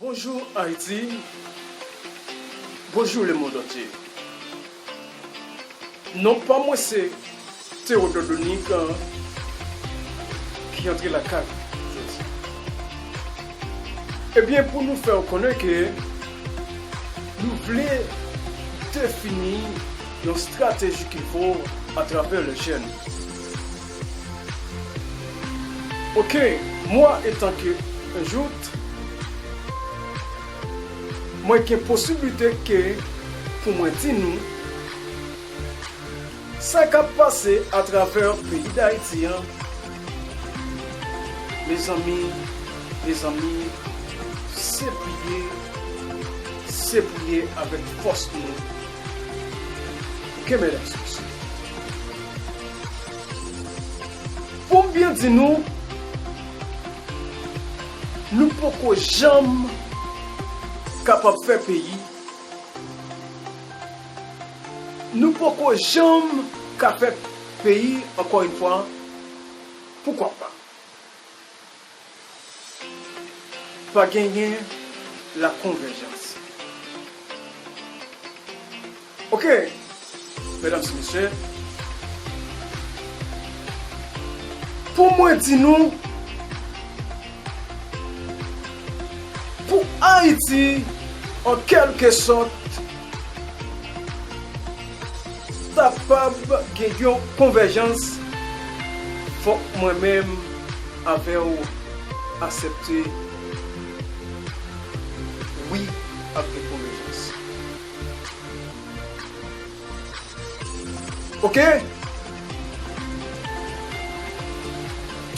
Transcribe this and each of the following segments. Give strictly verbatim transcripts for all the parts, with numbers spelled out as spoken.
Bonjou Ayiti, bonjou lemonn antye. Non pa mwen se Théodore Donic ki antre lakay ou jodi. Ebyen, pou nou fè w konnen ke nou vle defini yon strateji ki fò atravè le jèn. Ok, moi étant que un joute, mwen gen posiblite ke pou mwen di nou sa k ap pase atravè peyi Dayiti an. Mezanmi, mezanmi, se priye, se priye avèk fòs nou. Ok, medam e mesye. Pou m byen di nou, nou poko janm kapab fè peyi. Nou poko janm ka fè peyi, ankò yon fwa. Poukwa pa? Pa genyen la konvèjans. Ok, medam e mesye, pou mwen di nou, pou Ayiti, an kèlkesòt, kapab gen yon konvèjans, fòk mwen menm avè w aksepte wi, ap gen konvèjans. Ok?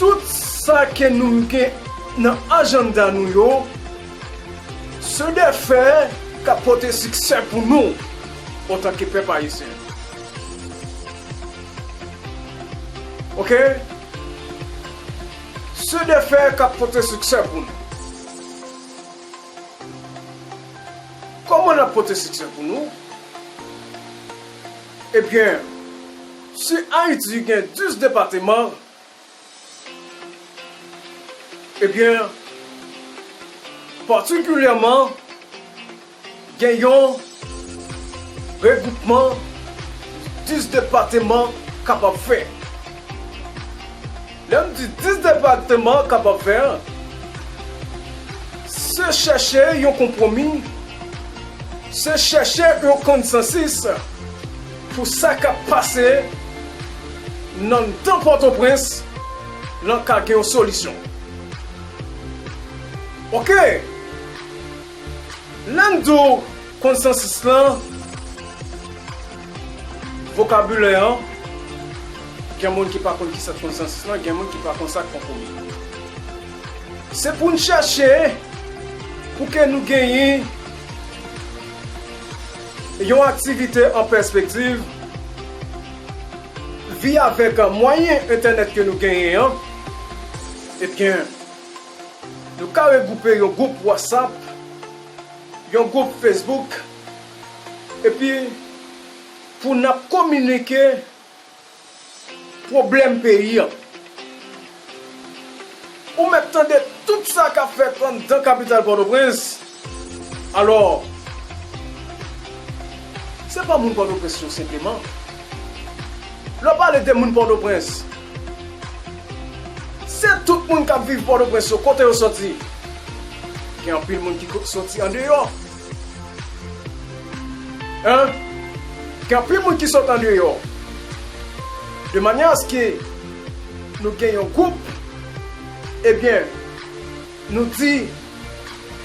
Tout sa ke nou gen nan ajanda nou yo, se de fè k ap pote siksè pou nou antanke pèp ayisyen. Ok? Se de fè k ap pote siksè pou nou. Kòman l ap pote siksè pou nou? Ebyen, si Ayiti gen dis depateman, ebyen, patikilyèman, gen yon regwoupman dis depateman kapab fè. Lè m di dis depateman kapab fè, se chèche yon konpwomi, se chèche yon konsansis pou sa k ap pase nan anndan Pòtoprens lan ka gen yon solisyon. Ok. Lè n di w konsansis lan, vokabilè an, gen moun ki pa konn kisa konsansis lan, gen moun ki pa konn sa k konpwomi. Se pou n chèche pou ke nou genyen yon aktivite an pèspektiv, via avèk mwayen entènèt ke nou genyen an, ebyen, nou ka regwoupe yon gwoup WhatsApp, yon gwoup Facebook, epi pou n ap kominike pwoblèm peyi an. Ou mèt tande tout sa k ap fèt anndan kapital Pòtoprens. Alò, se pa moun Pòtoprens yo senpleman. Lè w pale de moun Pòtoprens, se tout moun k ap viv Pòtoprens yo, kote yo soti. Gen anpil moun ki ko-, soti andeyò. Hein? Gen anpil moun ki sot andeyò. De manyè aske nou gen yon gwoup, ebyen, nou di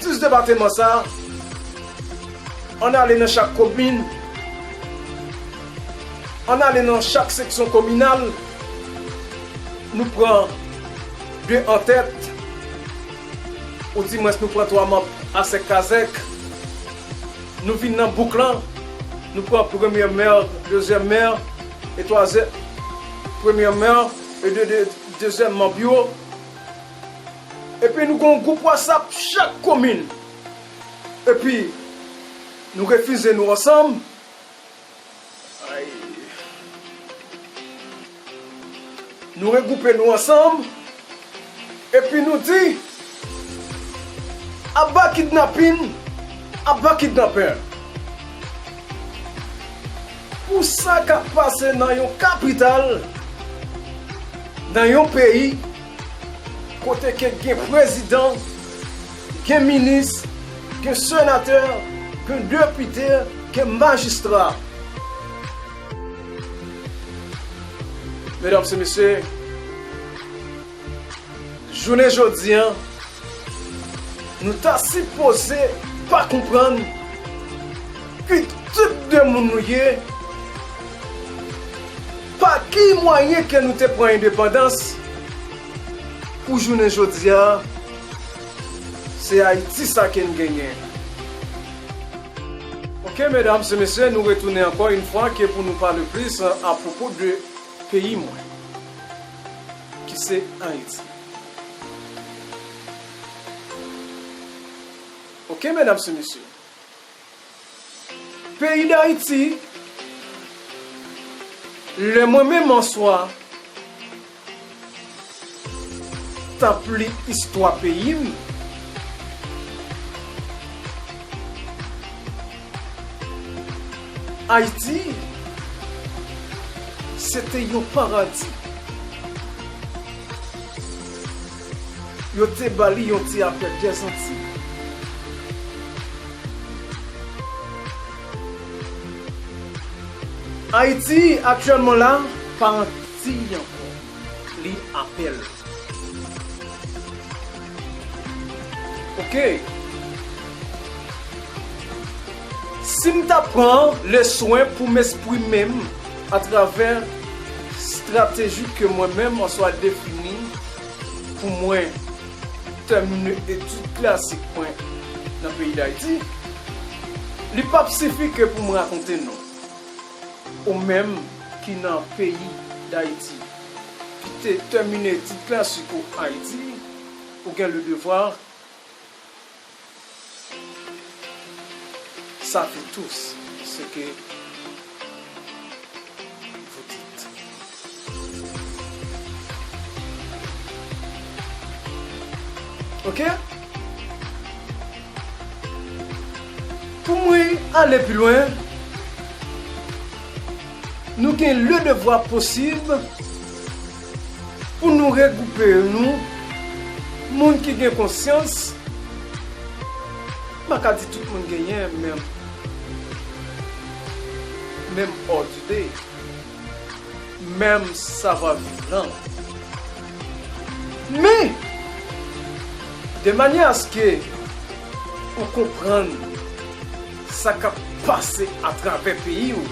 dis depateman sa, ann ale nan chak komin, ann ale nan chak seksyon kominal, nou pran de an tèt, oudimwens nou pran twa manm asèk kazèk, nou vin nan bouk lan, nou pran premye mè, dezyèm mè, e twazyèm, premye mè, e de, de, dezyèm manm yo. Epi nou gen yon gwoup WhatsApp chak komin. Epi nou refize nou ansanm. Ay. Nou regwoupe nou ansanm. Epi nou di, Aba kidnapin, aba kidnapè. Pou sa k ap pase nan yon kapital, nan yon peyi, kote ke gen prezidan, gen minis, gen senatè, gen depite, gen majistra. Medam e mesye, jounen jodi a, nou ta sipoze pa konprann ki tip de moun nou ye, pa ki mwayen ke nou te pran endepandans, pou jounen jodi a, se Ayiti sa ke n genyen. Ok, medam e mesye, nou retounen ankò yon fwa ke pou nou pale plis, a pwopo de peyi mwen, ki se Ayiti. Ok, medam e mesye. Peyi Dayiti, lè mwen menm an swa, t ap li istwa peyi m, Ayiti, se te yon paradi. Yo te ba li yon ti apèl Dèzanti. Ayiti, aktyèlman la, pa Antiy ankò. Li apèl. Ok. Si m ta pran le swen pou m eksprime m atravè estrateji ke mwen menm an swa defini pou mwen tèmine etid klasik mwen nan peyi Dayiti, li p ap sifi ke pou m rakonte nou. Ou menm ki nan peyi Dayiti, ki te tèmine etid klasik ou Ayiti, ou gen le devwa, savez tous ce que vous dites. Ok? Pou mwen ale pi lwen, nou gen le devwa posib pou nou regwoupe nou, moun ki gen konsyans, m pa ka di tout moun genyen menm, menm òdide, menm savwaviv lan. Men, de manyè aske ou konprann sa k ap pase atravè peyi w,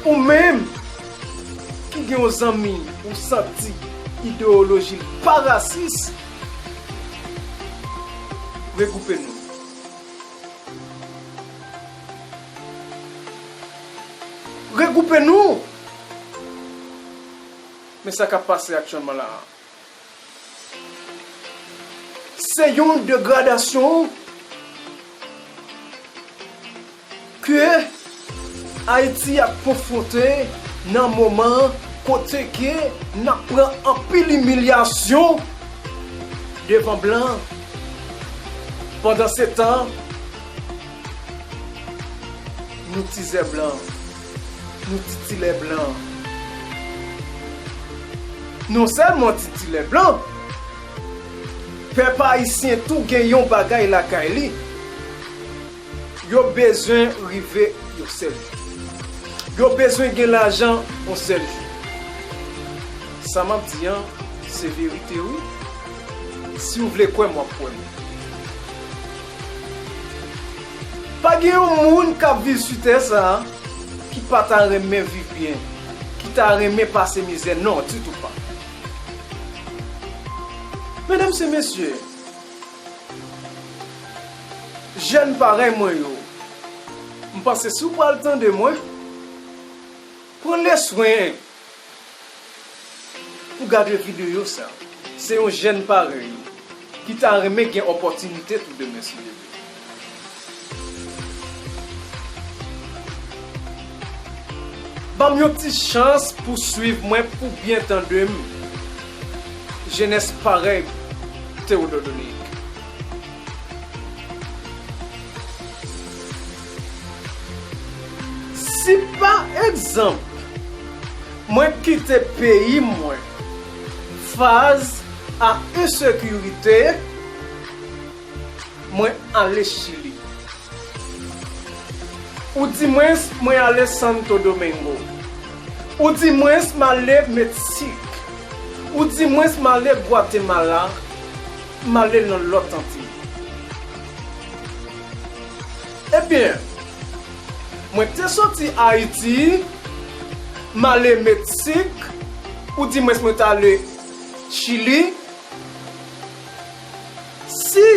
ou menm ki gen yon zanmi ou santi ideyoloji l pa rasis, regwoupe nou. Regwoupe nou! Men sa k ap pase aktyèlman la a. Se yon degradasyon ke Ayiti ap konfwonte nan moman kote ke n ap pran anpil imilyasyon devan blan. Pandansetan, nou tizè blan, nou titilè blan. Non sèlman titilè blan, pèp ayisyen tou gen yon bagay lakay li. Yo bezwen rive yon sèl jou. Yo bezwen gen lajan yon sèl jou. Sa m ap di an, se verite wi. Si w vle kwè m, w ap kwè m. Pa gen yon moun k ap viv sou tè sa a ki pa ta renmen viv byen, ki ta renmen pase mizè, non, ditou pa. Medam e mesye, jèn parèy mwen yo, m panse si w pral tande mwen, pran le swen pou gade videyo sa. Se yon jèn parèy ki ta renmen gen opòtinite tou demen si Dye vle. Ban m yon ti chans pou swiv mwen, pou byen tande m. Jenès parèy Théodore Dominique. Si pa egzanp, mwen kite peyi mwen, fas a ensekirite, mwen ale Chili. Oudimwens, mwen ale Santo Domingo. Oudimwens, m ale Meksik. Oudimwens, m ale Gwatemala. M ale nan lòt Antiy. Ebyen, mwen te soti Ayiti, m ale Meksik, oudimwens mwen t ale Chili. Si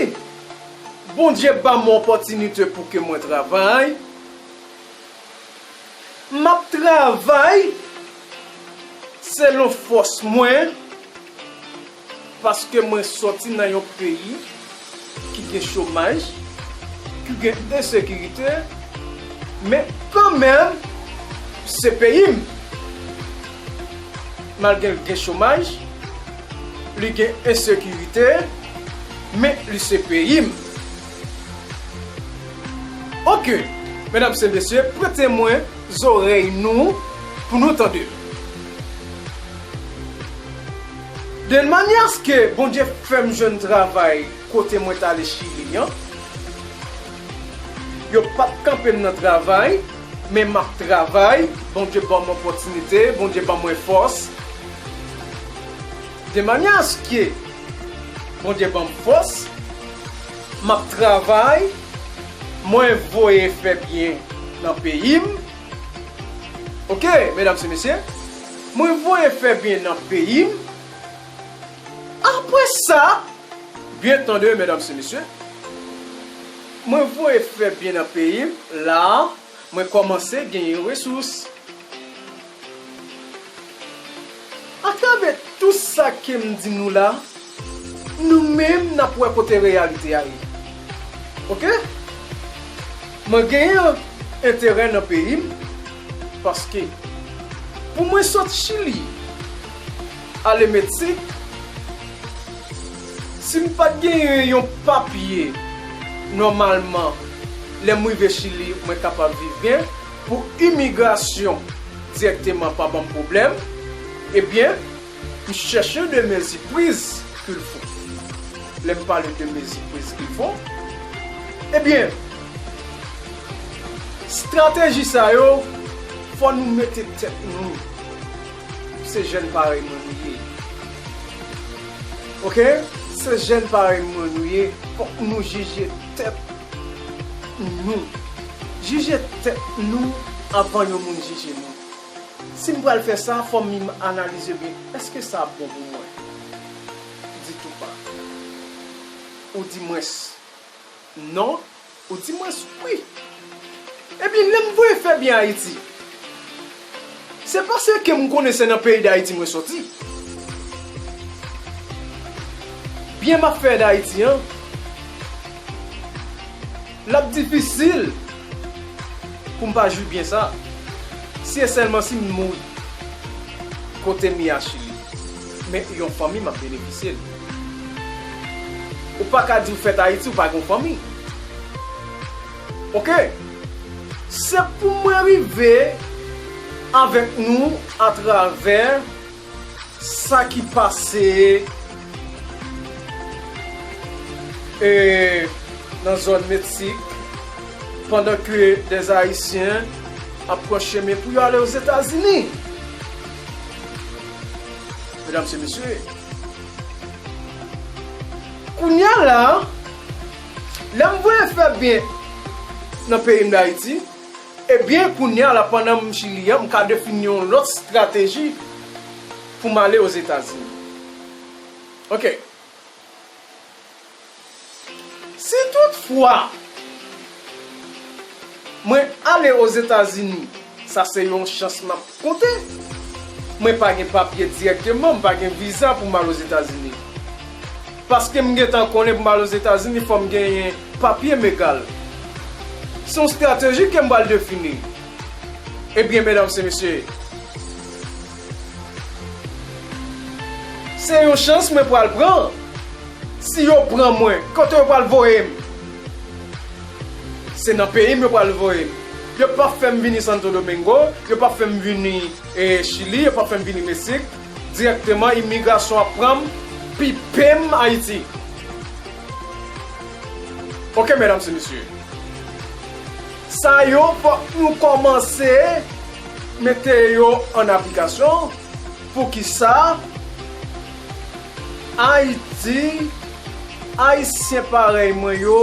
Bondye ban m yon opòtinite pou ke mwen travay, m ap travay selon fòs mwen, paske mwen sòti nan yon peyi ki gen chomaj, ki gen ensekirite, men kanmenm, se peyi m. Malgre l gen chomaj, li gen ensekirite, men li se peyi m. Oke, medam e mesye, prete mwen zòrèy nou pou nou tande. De manyè aske Bondye fè m jwenn travay kote mwen t ale Chili an, yo pa t kanpe m nan travay, men m ap travay, Bondye ban m opòtinite, Bondye ban mwen fòs. De manyè aske Bondye ban m fòs, m ap travay, mwen voye fè byen nan peyi m. Oke, medam e mesye, mwen voye fè byen nan peyi m. Apre sa, byen tande, medam e mesye, mwen voye fè byen nan peyi m, la, mwen kòmanse genyen resous. Atravè tou sa ke m di nou la, nou menm n ap wè kote reyalite a ye. Oke? Mwen genyen enterè nan peyi m, paske pou mwen sot Chili, ale Meksik, si m pa t genyen yon papye, nòmalman, lè m rive Chili, mwen kapab viv byen. Pou imigrasyon dirèkteman pa ban m pwoblèm, ebyen, m chèche de mezi priz qu'il faut. Lè m pale de mezi priz qu'il faut, ebyen, estrateji sa yo, fò nou mete tèt nou. Se jèn parèy mwen nou ye. Oke? Se jèn parèy mwen nou ye. Fòk nou jije tèt nou. Jije tèt nou avan yon moun jije nou. Si m pral fè sa, fò m analize byen. Èske sa bon pou mwen? Di tou pa. Ou di mwens non, ou di mwens wi. Ebyen, lè m voye fè byen Ayiti, se paske m konnen se nan peyi Dayiti mwen soti. Byen m ap fè Dayiti an, l ap difisil pou m pa jwi byen sa, si e sèlman si m mouri kote m ye a Chili. Men yon fanmi m ap benefisye l. Ou pa ka di w fèt Ayiti, ou pa gen yon fanmi. Oke? Se pou mwen rive avèk nou atravè sa ki pase, e, nan zòn Meksik, pandan ke dè Ayisyen ap pran chemen pou yo ale Ozetazini. Medam e mesye, kounye a la, lè m voye fè byen nan peyi m Dayiti, ebyen, kounye a la, pandan m Chili an, m ka defini yon lòt estrateji pou m ale Ozetazini. Oke. Si toutfwa mwen ale Ozetazini, sa se yon chans m ap konte. Mwen pa gen papye dirèkteman, m pa gen viza pou m al Ozetazini. Paske m gentan konnen pou m al Ozetazini, fò m genyen papye legal. Se yon estrateji ke m pral defini. Ebyen, medam e mesye, se yon chans mwen pral pran. Si yo pran mwen, kote yo pral voye m? Se nan peyi m yo pral voye m. Yo p ap fè m vini Santo Domingo, yo p ap fè m vini, eh, Chili, yo p ap fè m vini Meksik. Dirèkteman, imigrasyon ap pran m, pipe m Ayiti. Oke, medam e mesye. Sa yo, fòk nou kòmanse mete yo an aplikasyon. Poukisa Ayiti, Ayisyen parèy mwen yo,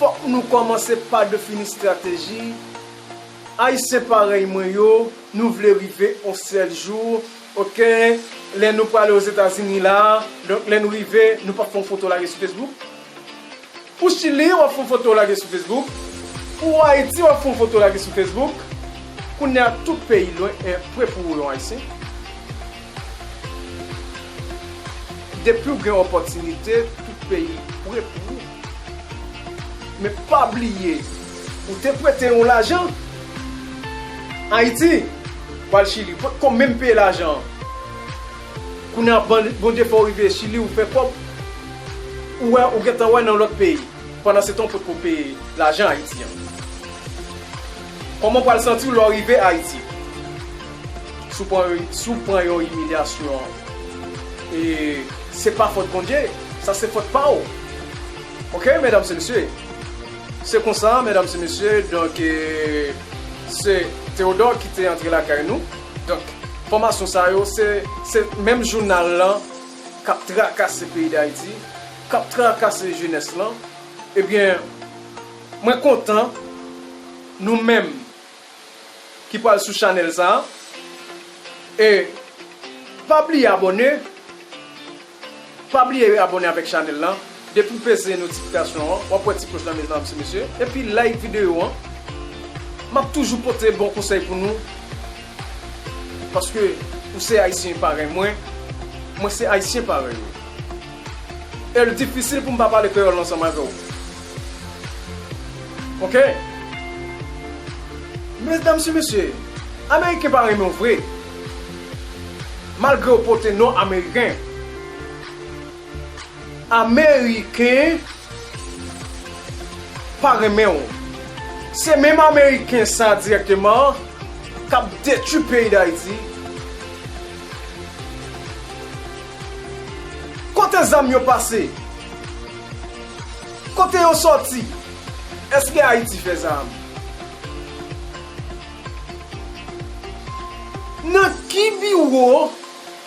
fòk nou kòmanse pa defini estrateji. Ayisyen parèy mwen yo, nou vle rive on sèl jou, oke? Lè nou prale Ozetazini la, donk lè nou rive, nou p ap fè on foto lage sou Facebook. Pou Chili, w ap fè on foto lage sou Facebook. Pou Ayiti, w ap fè on foto lage sou Facebook. Kounye a, tout peyi lwen, eh, pre pou ou, yon Ayisyen. Depi w gen opòtinite, tout peyi pre pou ou. Men pa bliye, ou te prete yon lajan. Ayiti, pral Chili, potko menm peye lajan an. Kounye a, Bon-, Bondye fè w rive Chili, ou fè kòb, ou wè, ou gentan wè nan lòt peyi. Pandan se tan, ou potko peye lajan Ayiti an. Kòman w pral santi w lè w rive Ayiti? Si w pran, si w pran yon imilyasyon, e se pa fòt Bondye, sa se fòt pa w. Oke, medam e mesye? Se konsa, medam e mesye, donk, e, se Theodore ki te antre lakay nou. Donk, enfòmasyon sa yo, se, se menm jounal lan k ap trakase peyi Dayiti, k ap trakase jenès lan. Ebyen, mwen kontan, nou menm ki pral sou chanèl sa a, e pa bliye abòne, pa bliye abòne avèk chanèl lan. Depi w peze notifikasyon an, w ap wè ti kloch lan, medam e mesye. Epi like videyo an. M ap toujou pote bon konsèy pou nou. Paske ou se Ayisyen parèy mwen, mwen se Ayisyen parèy ou. E l difisil pou m pa pale kreyòl ansanm avè w. Oke? Medam e mesye, Ameriken pa renmen w vre. Malgre w pote non Ameriken. Ameriken pa renmen w. Se menm Ameriken sa dirèkteman k ap detwi peyi Dayiti. Kote zam yo pase? Kote yo sòti? Èske Ayiti fè zam? Nan ki biwo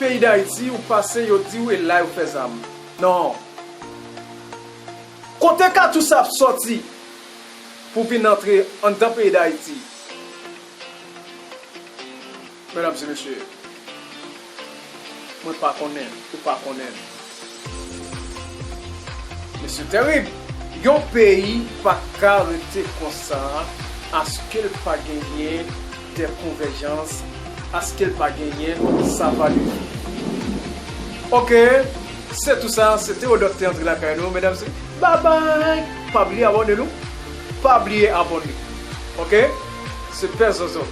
peyi Dayiti ou pase, yo di w e la yo fè zam? Non. Kote katouch sa ap sòti pou vin antre anndan peyi Dayiti? Medam e mesye, mwen pa konnen, ou pa konnen. Men se terib. Yon peyi pa ka rete konsa aske l pa genyen de konvèjans, aske l pa genyen sa va de vi. Oke, se tou sa, se Theodore ki te antre lakay nou, medam e mesye. Babay! Pa bliye abòne nou. Pa bliye abòne. Oke? Se pè Zozo.